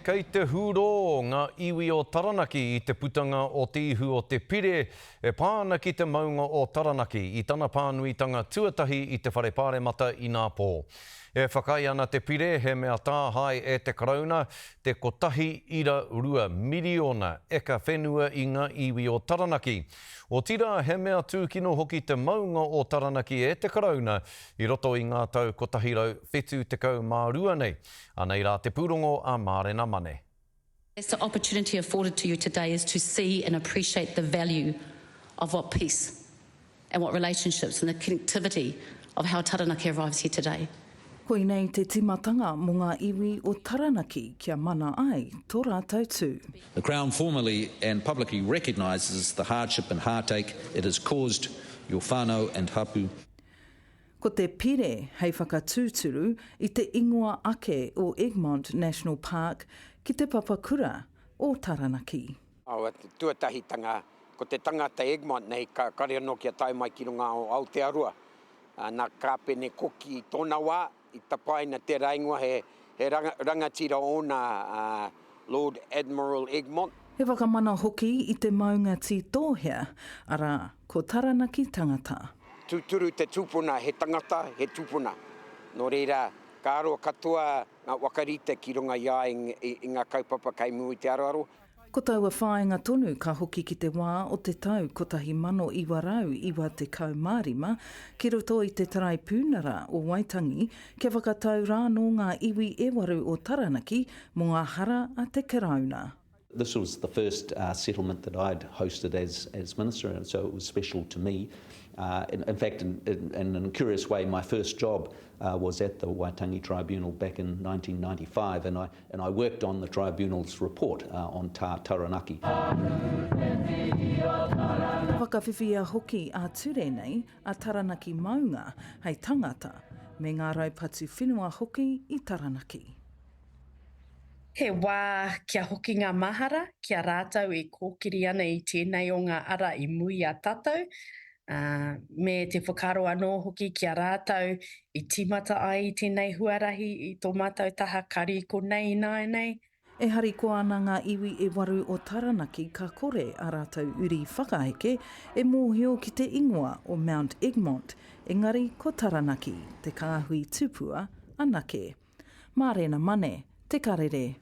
Kei te hurō ngā iwi o Taranaki i te putanga o te ihu o te pire e pā ana ki te maunga o Taranaki i tana pānuitanga tuatahi i te Whare Pāremata inapō. E whakaae ana te pire he mea tāhae e te Karauna te 1.2 miriona eka whenua i ngā iwi o Taranaki. Otirā he mea tūkino hoki te maunga o Taranaki e te Karauna i roto i ngā tau 172 nei. Anei rā te pūrongo a Mārena Mane. The opportunity afforded to you today is to see and appreciate the value of what peace and what relationships and the connectivity of how Taranaki arrives here today. Koinei te timatanga mo nga iwi o Taranaki kia mana ai to ratou tu. The Crown formally and publicly recognises the hardship and heartache it has caused your whanau and hapu. Ko te pire hei whakatūturu i te ingoa ake o Egmont National Park ki te papakura o Taranaki. Aua te tuatahitanga, ko te tangata Egmont nei ka kare anō kia tae mai ki runga o Aotearoa. Nā Kāpene Koki i tōna wā, I tapaina tērā ingoa he rangatira ōna a Lord Admiral Egmont. He whakamana hoki i te maunga tītōhea, arā, ko Taranaki tangata. Tūturu te tūpuna, he tangata, he tūpuna. Nō reira, ka aro katoa ngā whakarite ki runga i a ia i ngā kaupapa kei mua i te aroaro. Ko taua whāinga tonu ka hoki ki te wā o te tau 1995 ki roto i te Taraipiunara o Waitangi kia whakatau rānō ngā iwi e waru o Taranaki mō ngā hara a te Karauna. This was the first settlement that I'd hosted as as minister and so it was special to me. In in fact in in in a curious way my first job was at the Waitangi Tribunal back in 1995 and I And I worked on the tribunal's report on Tā Taranaki. Whakawhiwhia hoki ā-ture nei a Taranaki maunga hei tangata, me ngā raupatu whenua hoki i Taranaki. He wā kia hoki ngā mahara ki a rātou e kōkiri ana i tēnei o ngā ara i mua i a tātou, ā, me te whakaaro anō hoki ki a rātou i tīmata ai i tēnei huarahi i tō mātou taha kari konei ināianei. E harikoa ana ngā iwi e waru o Taranaki ka kore ā rātou uri whakaeke e mōhio ki te ingoa o Mount Egmont, engari ko Taranaki te kāhui tupua anake. Mārena Mane, Te Karere.